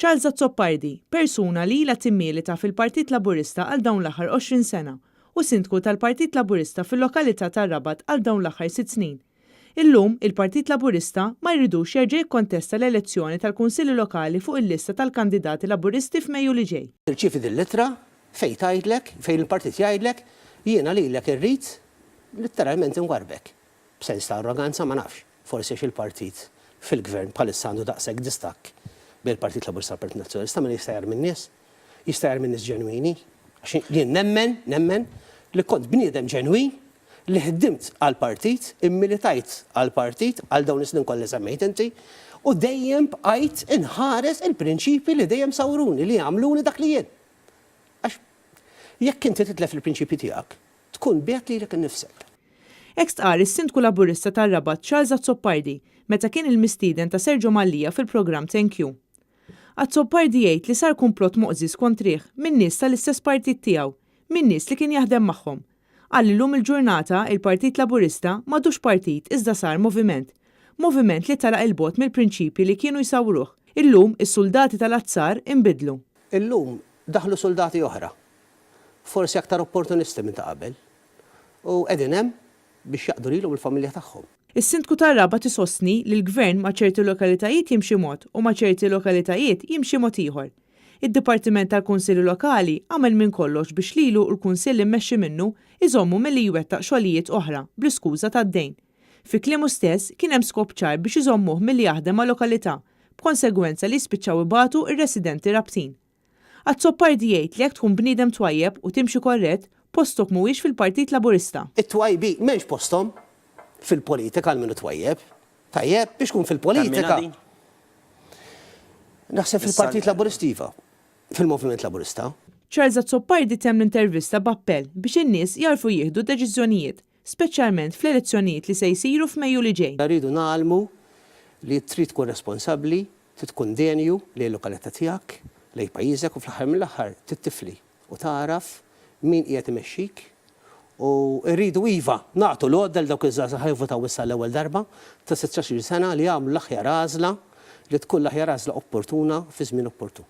Charles Azzopardi, persuna li ilha timmilita fil-Partit Laburista għal dawn l-aħħar 20 sena u Sindku tal-Partit Laburista fil-lokalità tar-Rabat għal dawn l-aħħar sitt snin. Illum, il-Partit Laburista ma jridux jerġa' jikkontesta l-elezzjoni tal-Kunsilli Lokali fuq il-lista tal-kandidati Laburisti f'Mejju li ġej. Tirċievi din l-ittra fejn tgħidlek, fejn il-partit jgħidlek, jiena lilek irrid litteralment inwarrbek. B'sens ta' arroganza ma nafx, forsi għax il-partit fil-gvern bħalissa għandu daqshekk distakk bejn il-Partit Laburista u l-Partit Nazzjonalista mela jista' jarmi n-nies. Jista' jarmi nies ġenwini. Għax jien nemmen, nemmen li kont bniedem ġenwin li ħdimt għall-partit, immilitajt għall-partit għal dawn is-snin kollha li semmejt inti, u dejjem bqajt inħares il-prinċipji li dejjem sawruni, li għamluni dak li jien. Għax jekk inti titlef il-prinċipji tiegħek, tkun biegħt lilek innifsek. Hekk stqarr is-Sindku Laburista tar-Rabat Charles Azzopardi meta kien il-mistieden ta' Sergio Mallia fil-programm Thank You. Azzopardi jgħid li sar kumplott moqżież kontrih minn nies tal-istess partit tiegħu, minn nies li kien jaħdem magħhom. Qal li llum il-ġurnata il-Partit Laburista m'għadux partit iżda sar moviment. Moviment li telaq 'il bogħod mill-prinċipji li kienu jsawruh. Illum is-suldati tal-azzar inbidlu. Illum daħlu suldati oħra, forsi aktar opportunisti minn ta' qabel, u qegħdin hemm biex jaqdu lilhom u l-familja tagħhom. Is-Sindku tar-Rabat isostni li l-Gvern ma' ċerti lokalitajiet jimxi mod u ma' ċerti lokalitajiet jimxi mod ieħor. Id-Dipartiment tal-Kunsilli Lokali għamel minn kollox biex lilu u l-Kunsill immexxi minnu jżommu milli jwettaq xogħlijiet oħra bl-iskuża tad-dejn. Fi kliemu stess, kien hemm skop ċar biex iżommuh milli jaħdem ma' lokalità, b'konsegwenza li jispiċċaw ibatu r-residenti Rabtin. Azzopardi jgħid li jekk tkun bniedem twajjeb u timxi korrett, postok mhuwiex fil-Partit Laburista. It-twajbin m'hemmx posthom fil-politika għal min hu twajjeb. Tajjeb, biex tkun fil-politika. Naħseb fil-Partit Laburista iva. Fil-Moviment Laburista. Charles Azzopardi temm l-intervista b'appell biex in-nies jagħrfu jieħdu deċiżjonijiet, speċjalment fl-elezzjonijiet li se jsiru f'Mejju li ġej. Rridu ngħallmu li trid tkun responsabbli, trid tkun denju lejn il-lokalità tiegħek, lejn pajjiżek u fl-aħħar mill-aħħar trid tifli u tagħraf min qiegħed imexxik u rridu iva nagħtu l-għodda lil dawk iż-żgħażagħ li jivvutaw issa għall-ewwel darba ta' sittax-il sena li jagħmlu l-aħjar għażla li tkun l-aħjar għażla opportuna fi żmien opportun.